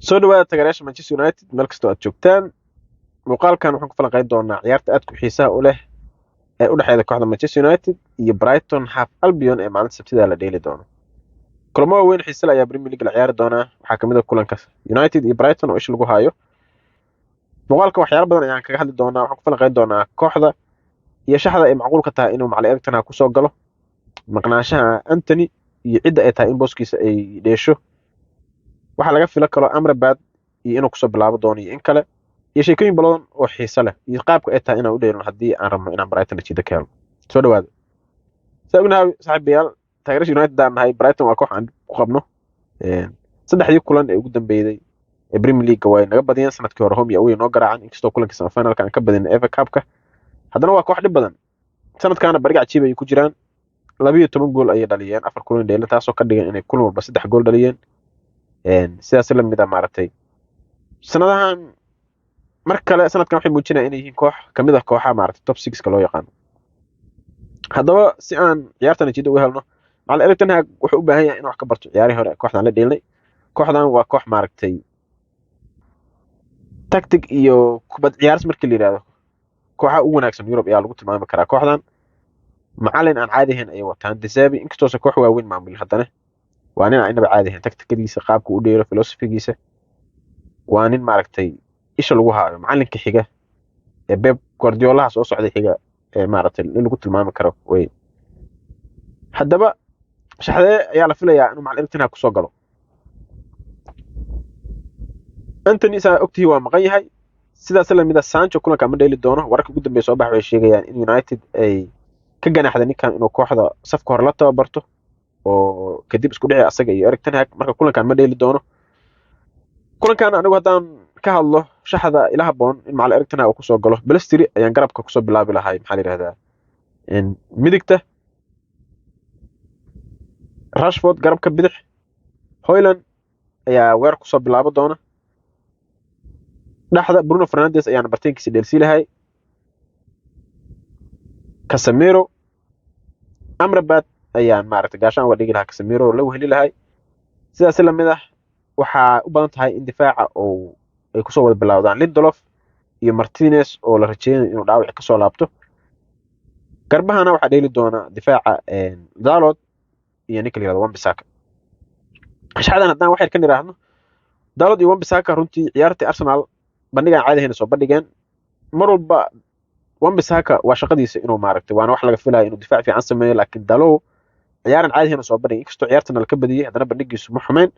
Soo dhawaada taageerayaasha Manchester United meel kastoo aad joogtaan. Muuqaalkan waxaan ku falanqeyn doonaa ciyaarta aadka u xiisaha u leh ee u dhexeeda kooxda Manchester United iyo Brighton Half Albion ee maalinta Sabtida la dheeli doono. Kulamo waaweyn xiise leh ayaa Premier League la ciyaari doonaa. Waxaa kamid ah kulanka United iyo Brighton oo isha lagu hayo. Muuqaalkan waxyaalo badan ayaan kaga hadli doonaa. Waxaan ku falanqeyn doonaa kooxda iyo shaxda ay macquulka tahay inuu macalin Erik ten Hag kusoo galo, maqnaanshaha Antony iyo cidda ay tahay in booskiisa ay dheesho, waxaa laga filo kalo Amrabat iyo inuu kusoo bilaabo doono iyo in kale, iyo sheekooyin badan oo xiiso leh iyo qaabka ay tahay inaan u dheelno haddii aan rabno inaan Brighton natiijo ka helno. Soo dhawaada. Saa ognahay saaxiibayaal, taageerasha United aan nahay, Brighton waa koox aan ku qabno. Saddexdii kulan ee ugu dambeeyay ee Premier League way naga badiyeen. Sanadkii hore home iyo away noo garaacaan, inkastoo kulankii semifinalka aan ka badin FA Cup-ka, haddana waa koox dhib badan. Sanadkaana bariga cajiib ay ku jiraan, 12 gool ayay dhaliyeen 4 kulan dheelin, taasoo ka dhigan inay kulan walba 3 gool dhaliyeen. Sidaas la mid ah maaragtay sanadahan mar kale sanadkan waxay muujinayaan inay yihiin koox kamid ah kooxaha maaragtay top 6-ka loo yaqaano. Haddaba si aan ciyaartan natiijo uga helno, macallin Erik ten Hag wuxuu u baahan yahay inuu wax ka barto ciyaarihii hore ee kooxdan la dheelnay. Kooxdan waa koox maaragtay tactic iyo kubad ciyaaris markii la yidhaahdo kooxaha ugu wanaagsan Europe ayaa lagu tilmaami karaa. Kooxdan macallin aan caadi ahayn ayay wataan, De Zerbi. Inkastoose koox waaweyn maamulin, haddana waa nin aan inaba caadi ahayn. Tacticadiisa, qaabka u dheelo, philosophigiisa, waa nin maaragtay isha lagu haayo, macalinka xiga ee Pep Guardiolaha soo socday xiga ee maaragtay in lagu tilmaami karo wey. Haddaba shaxdee ayaa la filayaa inuu macallin Erik ten Hag kusoo galo? Antony saa ogtihi waa maqan yahay. Sidaas la mid ah Sancho kulanka ma dheeli doono. Wararka ugu dambeeya soo bax waxay sheegayaan in United ay ka ganaxday ninkan inuu kooxda safka hore la tababarto oo kadib isku dhici asaga iyo Erik ten Hag. Marka kulankan ma dheeli doono. Kulankan anigu haddaan ka hadlo shaxda ila haboon in macallin Erik ten Hag uu kusoo galo, Pellistri ayaan garabka kusoo bilaabi lahay, maxaa la yidhahdaa, midigta, Rashford garabka bidix, Højlund ayaa weer kusoo bilaabo doona. Dhexda Bruno Fernandes ayaana barteenkiisa dheelsii lahay, Casemiro, Amrabat ayaan maaragtay gaashaan uga dhigi lahaa, Casemiro la weheli lahay. Sidaas lamid ah waxaa u badan tahay in difaaca oo ay kusoo wada bilowdaan Lindelof iyo Martinez oo la rajeynayo inuu dhaawac kasoo laabto. Garbahana waxaa dheeli doona difaaca Dalot iyo ninka la yihahdo Wan-Bissaka. Shaxdan haddaan wax yar ka niraahno, Dalot iyo Wan-Bissaka runtii ciyaartii Arsenal bandhigaan caadi ahayn soo bandhigeen. Mar walba Wan-Bissaka waa shaqadiisa inuu maaragtay, waana wax laga filayo inuu difaac fiican sameeyo, laakiin Dalot ciyaaran caadi ahayn soo bandhigay. Inkastoo ciyaartana la ka badiyey, haddana bandhigiisu ma xumeen,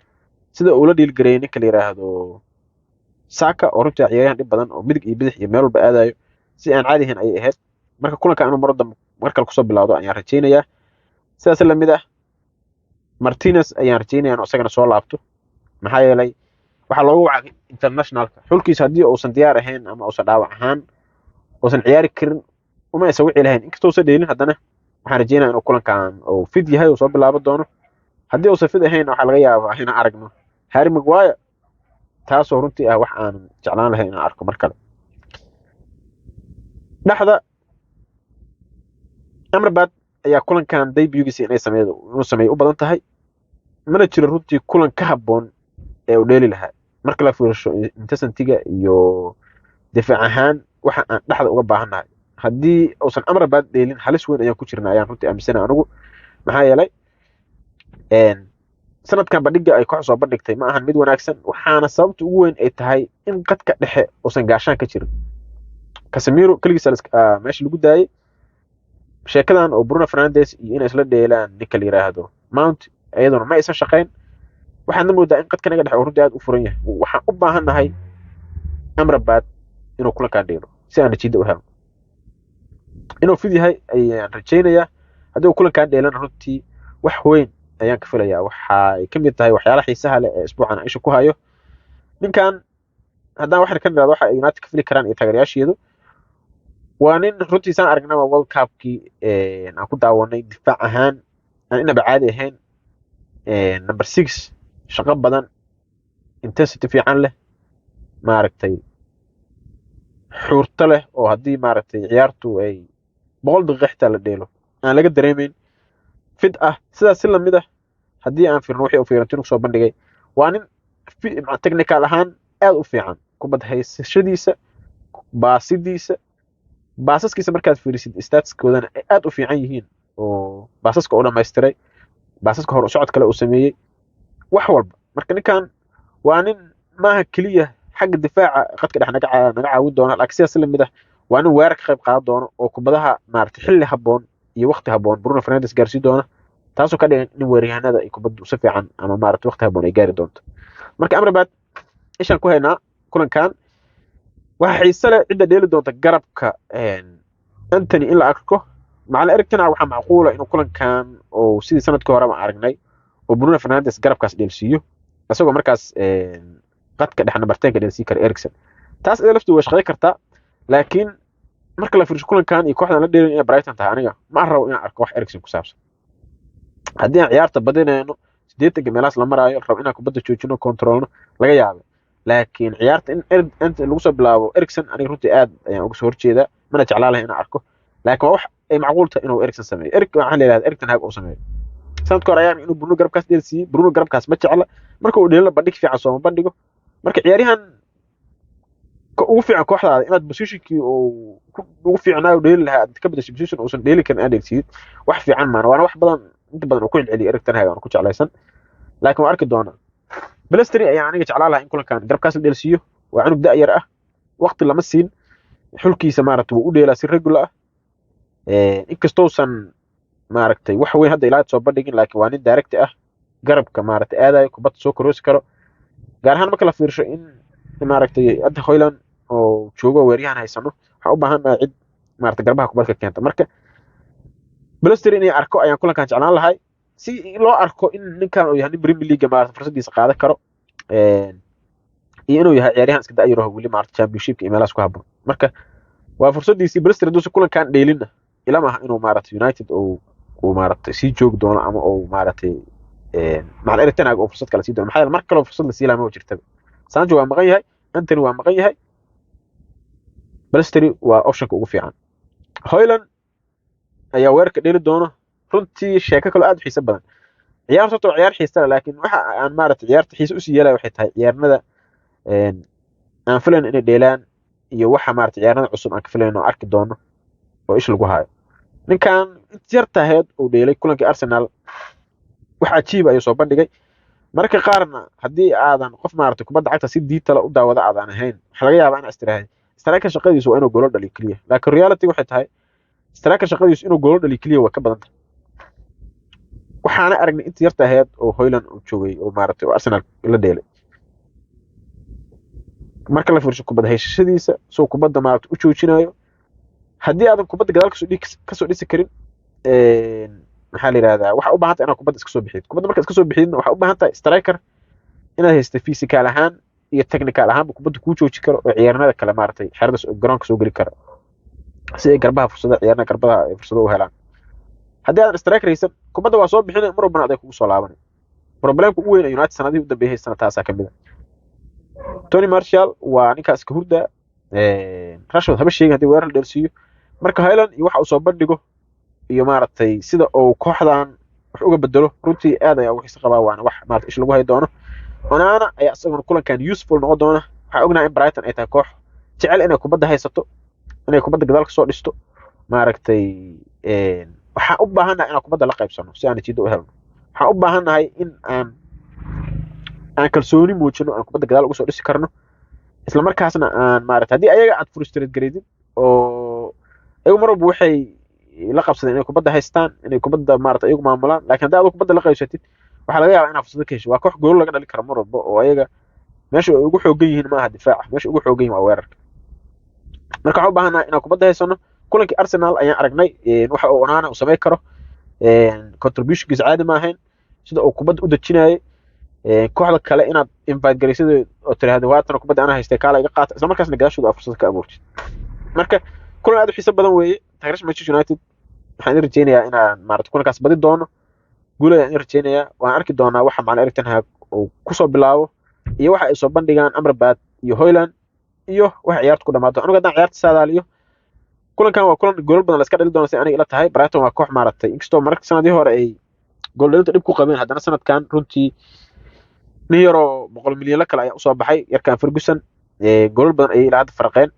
sida uu la dhiilgareeyay ninka la yiraahdo Saka oo runtii ciyaaryahan dhib badan oo midig iyo bidix iyo meel walba aadayo, si aan caadi ahayn ayay ahayd. Marka kulanka inuu mar dambe mar kale kusoo bilowdo ayaan rajeynayaa. Sidaas lamid ah Martinez ayaan rajeynaya inuu isagana soo laabto, maxaa yeelay waxaa loogu wacay internationalka xulkiisa. Haddii uusan diyaar ahayn ama uusan dhaawac ahaan uusan ciyaari karin, uma aysan wici lahayn. Inkastoo uusan dheelin, haddana waxaan rajeynaya inuu kulankan uu fit yahay, uu soo bilaabo doono. Haddii uusan fit ahayn, waxaa laga yaabaa inaan aragno Harry Maguire, taasoo runtii ah wax aan jeclaan lahayn inaan arko mar kale. Dhexda Amrabat ayaa kulankan debutgiisa inay sameeyo inuu sameeyo u badan tahay. Mana jiro runtii kulan ka habboon ee uu dheeli lahaa marka la fiirsho intensity-ga iyo difaac ahaan waxa aan dhexda uga baahannahay. Haddii uusan Amrabat dheelin, halis weyn ayaan ku jirna ayaan runtii aaminsanahay anigu, maxaa yeelay sanadkan bandhiga ay koox soo bandhigtay ma ahan mid wanaagsan, waxaana sababta ugu weyn ay tahay in qadka dhexe uusan gaashaan ka jirin. Casemiro keligiis meesha lagu daayay. Sheekadan oo Bruno Fernandes iyo inay isla dheelaan ninka la yiraahdo Mount iyaduna ma aysan shaqayn. Waxaadna moodaa in qadka naga dhexe uu runtii aad u furan yahay. Waxaan u baahannahay Amrabat inuu kulankaan dheelo si aan natiijada u helno. Inuu fit yahay ayaan rajaynayaa. Haddii uu kulankaan dheelana, runtii wax weyn ayaan ka filayaa. Waxa ay ka mid tahay waxyaalaha xiisaha leh ee isbuucan aan isha ku hayo ninkan. Haddaan waxaan ka niraado waxa ay United ka fili karaan iyo taageerayaasheedu, waa nin runtii saan aragnaba World Cupkii aan ku daawanay difaac ahaan aan inaba caadi ahayn, number 6 shaqo badan, intensity fiican leh, maaragtay xuurto leh, oo haddii maaragtay ciyaartu ay 100 daqiiqo xitaa la dheelo aan laga dareemeyn, fit ah. Sidaas si lamid ah haddii aan fiirno wixii uu Fiorentina kusoo bandhigay, waa nin Technical ahaan aad u fiican, kubad haysashadiisa, baasidiisa, baasaskiisa markaad fiirisid statskoodana ay aad u fiican yihiin, oo baasaska uu dhamaystiray, baasaska hor u socod kale uu sameeyey, wax walba. Marka ninkan waa nin maaha keliya xagga difaaca qadka dhex naga caawin doona, laakiin sidaas lamid ah waa nin weerar ka qayb qaadan doono oo kubadaha maaragtay xilli habboon iyo waqti habboon Bruno Fernandes gaarsiin doona, taasoo ka dhigan in weeraryahanada ay kubaddu si fiican ama maaragtay waqti habboon ay gaari doonto. Marka Amrabat ishaan ku haynaa kulankan. Waxaa xiise leh cidda dheeli doonta garabka Antony in la arko. Macallin Erik ten Hag waxaa macquula inuu kulankan oo sidii sanadkii horeba aragnay oo Bruno Fernandes garabkaas dheelsiiyo, isagoo markaas qadka dhex number 10 ka dheelsiin kara Eriksen. Taas iyada laftu way shaqayn kartaa, laakiin marka la fiirsho kulankan iyo kooxdan la dheelin inay Brighton tahay, aniga ma rabo inaan arko wax Eriksen ku saabsan. Haddii aan ciyaarta badinayno, 80-ka meelahaas la maraayo, rabo inaan kubadda joojino, kontrolno, laga yaabo. Laakiin ciyaarta in inta lagu soo bilaabo Eriksen, aniga runtii aad ayaan uga soo horjeedaa, mana jeclaan lahay inaan arko. Laakiin waa wax ay macquul tahay inuu Eriksen sameeyo, Erik waxaan la yidhahdaa Erik ten Hag uu sameeyo. Sanadka hore ayaan inuu Bruno garabkaas dheelsiiyey. Bruno garabkaas ma jecla, marka uu dheelina bandhig fiican sooma bandhigo. Marka ciyaaryahan ka ugu fiican kooxdaada inaad positionkii uu ugu fiicnaa dheeli lahaa aad ka bedesho, position uusan dheeli karin aad dheelsiidid, wax fiican maana. Waana wax badan inta badan uu ku celceliyay Erik ten Hag aan ku jeclaysan, laakiin waan arki doonaa. Pellistri ayaa aniga jeclaan lahaa in kulankan garabkaas la dheelsiiyo. Waa cunug da'yar ah, waqti lama siin, xulkiisa maaragtay wuu u dheelaa si regular ah, inkastousan maaragtay wax weyn hadda ilaa soo bandhigin, laakiin waa nin direct ah, garabka maaragtay aadayo, kubadda soo koroosi karo, gaar ahaan marka la fiirsho in maaragtay hadda Højlund oo joogo weeryahan haysano, waxaan u baahannahay cid maaragtay garbaha kubadka keenta. Marka Pellistri inay arko ayaan kulankan jeclaan lahay, si loo arko in ninkan uu yahay nin Premier League maaragtay fursadiisa qaadan karo, iyo inuu yahay ciyaaryahan iska da'yar oo weli maaragtay Championship iyo meelahaas ku habboon. Marka waa fursadiisii Pellistri. Hadduusan kulankan dheelinna, ila maaha inuu maaragtay United uu maaragtay sii joogi doono ama uu maaragtay macallin Erik ten Hag oo fursad kale sii doono. Maxaa yeele mar kaloo fursad la sii lahaa ma jirtaba. Sancho waa maqan yahay, Antony waa maqan yahay, Pellistri waa optionka ugu fiican. Højlund ayaa weerarka dheeli doono. Runtii sheeko kaloo aad u xiiso badan. Ciyaarta horta waa ciyaar xiisa leh, laakiin waxa aan maaragtay ciyaarta xiise usii yeelaya waxay tahay ciyaarnada aan filayn inay dheelaan iyo waxa maaragtay ciyaarnada cusub aan ka filayn oo arki doono oo ish lagu hayo. Ninkan inta yarta ahayd uu dheelay kulankii Arsenal, wax cajiib ayuu soo bandhigay. Mararka qaarna haddii aadan qof maaragtay kubadda cagta si detail u daawada aadan ahayn, waxaa laga yaabaa inaad istiraahdo striker shaqadiisu waa inuu goolo dhaliyo keliya, laakiin reality waxay tahay striker shaqadiisu inuu goolo dhaliyo keliya waa ka badan tahay. Waxaana aragnay inta yarta ahayd oo Højlund uu joogay oo maaragtay oo Arsenal la dheelay, marka la fiirsho kubadda haysashadiisa, soo kubadda maaragtay u joojinayo, haddii aadan kubadda gadaal kasoo dhisi karin, maxaa la yidhahdaa, waxaa u baahan tahay inaad kubadda iska soo bixid. Kubadda marka iska soo bixidna, waxaa u baahan tahay striker inaad haysta physical ahaan iyo technical ahaanba kubadda kuu jooji karo oo ciyaarnada kale maaragtay xerada garoonka soo geli kara, si ay garbaha fursada ciyaarna garbaha ay fursado u helaan. Haddii aadan striker haysan, kubadda waa soo bixinay, mar walbana aday kugu soo laabanay. Problemka ugu weyn ee United sanadihii u dambeeyay haysana taasaa kamid ah. Tony Martial waa ninkaas iska hurda, Rashford haba sheegin haddii weerar la dheelsiiyo. Marka Højlund iyo waxa uu soo bandhigo iyo maaragtay sida uu kooxdan wax uga bedelo, runtii aad ayaa ugu xiiso qabaa, waana wax maaragtay ish lagu hayi doono. Onana ayaa isaguna kulankan useful noqon doona. Waxaan ognahay in Brighton ay tahay koox jecel inay kubadda haysato, inay kubadda gadaal kasoo dhisto. Maaragtay waxaan u baahannahay inaan kubadda la qaybsano si aan natiijo u helno. Waxaan u baahannahay in aan kalsooni muujino, aan kubadda gadaal uga soo dhisi karno, isla markaasna aan maaragtay haddii ayaga aad frustrate gareydid oo ayagu mar walba waxay la qabsadeen inay kubadda haystaan, inay kubadda maaragtay ayagu maamulaan, laakiin haddii aad kubadda la qaybsatid, waxaa laga yaabaa inaad fursado ka hesho. Waa koox goolo laga dhali karo mar walba, oo ayaga meesha ay ugu xoogan yihiin maaha difaaca, meesha ugu xoogan yihiin waa weerarka. Marka waxaan u baahannahay inaan kubadda haysano. Kulankii Arsenal ayaan aragnay waxa uu Onana uu samayn karo. Contributionkiisa caadi ma ahayn, sida uu kubadda u dejinayay, kooxda kale inaad invite garaysid oo tiraahdo waatan kubadda anaa haystay, kaala iga qaata, isla markaasna gadaashooda aad fursad ka abuurtid. Marka kulan aad u xiiso badan weeye. Taageerasha Manchester United waxaan idin rajeynayaa inaan maaragtay kulankaas badi doono, guul ayaan idin rajeynayaa. Waan arki doonaa waxa macallin Erik ten Hag uu kusoo bilaabo iyo waxa ay soo bandhigaan Amrabat iyo Højlund iyo waxa ciyaarta ku dhamaato. Anigu haddaan ciyaarta saadaaliyo, kulankan waa kulan goolal badan la iska dhali doono si aniga ila tahay. Brighton waa koox maaragtay inkastoo mararka sanadihii hore ay gool dhalinta dhib ku qabeen, haddana sanadkan runtii Nin yaroo 100 milyan la kale ayaa usoo baxay, yarkan Ferguson. Goolal badan ayay ilaa hadda faraqeen.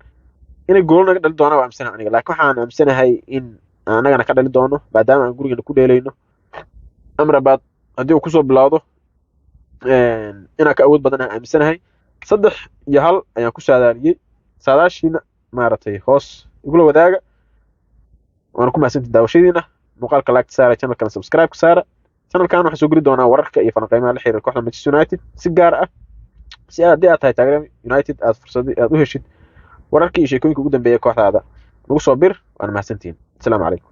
Inay goolal naga dhali doonaan waa aaminsanahay aniga, laakiin waxaan aaminsanahay in anagana ka dhali doono, maadaama aan gurigeena ku dheelayno. Amrabat haddii uu kusoo bilowdo, inaan ka awood badan aan aaminsanahay. 3-1 ayaan ku saadaaliyey. Saadaashiina maaragtay hoos igula wadaaga. Waana ku mahadsantihi daawashadiina. Muuqaalka like saara, channelkana subscribe ka saara. Channelkan waxaan soo geli doonaa wararka iyo falanqeymaha la xiriira kooxda Manchester United si gaar ah, si aad haddii aad tahay taageere United aad fursad aad u heshid wararka iyo sheekooyinka ugu dambeeya kooxdaada. Nagu soo bir. Waana mahadsantihiin. Asalaamu calaykum.